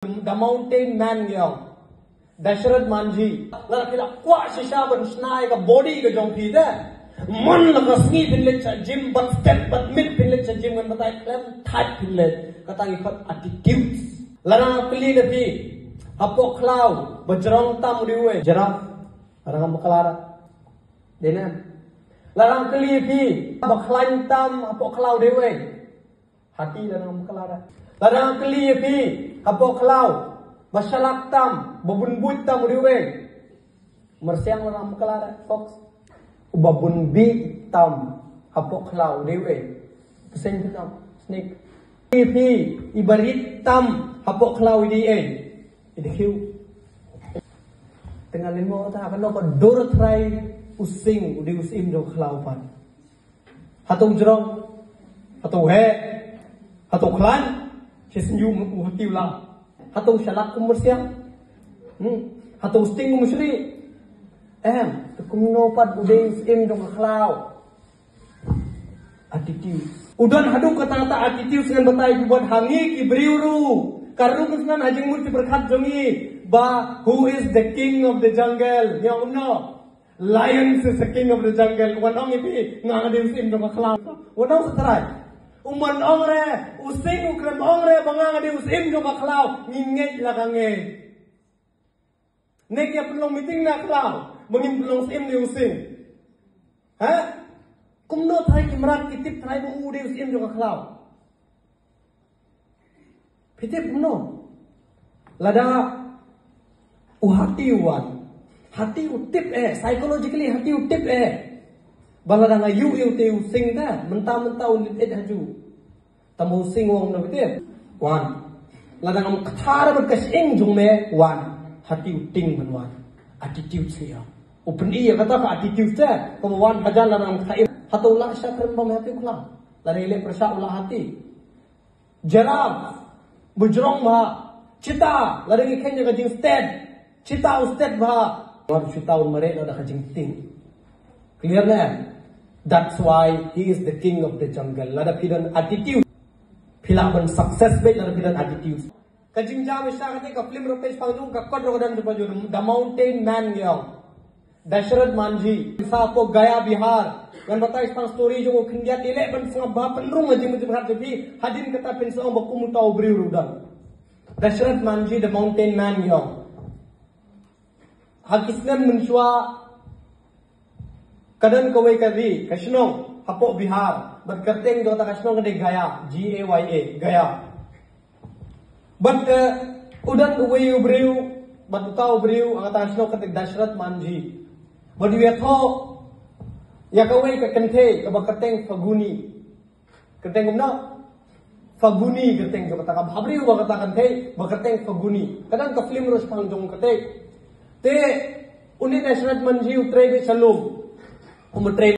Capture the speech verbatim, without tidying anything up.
The Mountain Man ngi ong. Dashrath Manjhi. Lada phi la kwah shisha ban shna ïa ka body ka jong phi te, man la ka sngi phin leit sha gym, bad step bad miet phin leit sha gym, ngan batai khlem thait phin leit. Kata ngi khot attitudes. Lada nga kylli na phi, hapoh khlaw ba jrong tam u dei uei? Giraffe. Lada ngam bakla da, dei ne em? Lada nga kylli phi, ba khlaiñ tam hapoh khlaw u dei uei? Hati. Lada ngam bakla da. Lada nga kylli phi, hapoh khlaw ba shalak tam, ba bun buit tam u dei uei? Myrsiang. Lada ngam bakla da, fox. Uba bun bih tam hapoh khlaw u dei uei? Pyrshang phi tam, snake. Phi, iba rit tam hapoh khlaw i dei ei? I dei khiew. Te nga lyngngoh ta, kano ka dur trai? U sing u dei u syiem jong ka khlaw pat. Hato u jrong? Hato u heh? Hato u khlaiñ? Shi sien u hati u lah. Hato u shalak kum u myrsiang? Hmm. Hato u sting kum u shrieh? Em, te kumno pat u dei u syiem jong ka khlaw? Attitude. U don haduh katta katta attitude, ngan batai phi bad ha ngi ki briew ruh. Ka rung snan ha jingmut ki pyrkhat jong ngi ba, who is the king of the jungle? Ngi ong kumno? Lion is the king of the jungle. Wan ong ïa phi, nga nga dei u syiem jong ka khlaw. Wan ong sa trai. Um ban ong re, u sing u kren ong re ba nga nga dei u syiem jong ka khlaw. Ngi ngeit la ka ngeit. Ne ki ïa pynlong meeting na khlaw ba ngin pynlong syiem ne u sing? Ha? Kumno trai ki mrad ki tip trai ba u dei u syiem jong ka khlaw? Phi tip kumno? Lada u hati u wan, hati u tip eh, psychologically hati u tip eh ba lada nga ïuh ïa u te u sing te, mynta mynta un leit eh ha ju. Tang ba u sing u ong kumno, phi tip? Wan. Lada ngam kthar bad ka shyieng jong me, wan. Hati u tieng ban wan. Attitude shisha. U pyni ïa kata ka attitude te, kaba wan hajan lada ngam kthar. Hato u lah sha kren ba me hati u khlaw? Lada ngi leh pyrshah u lah hati. Giraffe, ba jrong bha. Cheetah, lada ngi kheiñ ïa ka jingstet, cheetah u stet bha. Wat cheetah un mareh lada ka jingtieng. Clear ne? That's why he is the king of the jungle. Lada phi don attitude, phi lah ban success beit lada phi don attitude. Ka jingjia ba sha kata ka film Rakesh Panjung, ka kot ruh ka don jubab jong The Mountain Man ngi ong. Dashrath Manjhi, sa hapoh Gaya, Bihar. Ngan batai tang story jong u khyndiat, i leh ban sngap bha, pynrung ha jingmut jingpyrkhat jong phi. Hadien kata phin sa ong ba kum uta u briew ruh u don. Dashrath Manjhi, The Mountain Man ngi ong. Ha ki snem mynshuwa, ka don kawei ka ri, ka shnong hapoh Bihar, bad ka kyrteng jong kata ka shnong ka dei Gaya, G A Y A, Gaya. Bad, eh, u don uwei u briew, bad uta u briew ha kata ka shnong ka dei Dashrath Manjhi. Bad u ïathoh ïa kawei ka kynthei kaba kyrteng Faguni. Kyrteng kumno? Faguni kyrteng jong kata ka bhabriew, ba kata ka kynthei ba kyrteng Faguni. Ka don ka film ruh shaphang jong kata. Te une Dashrath Manjhi u trei beit sha lum. Um trei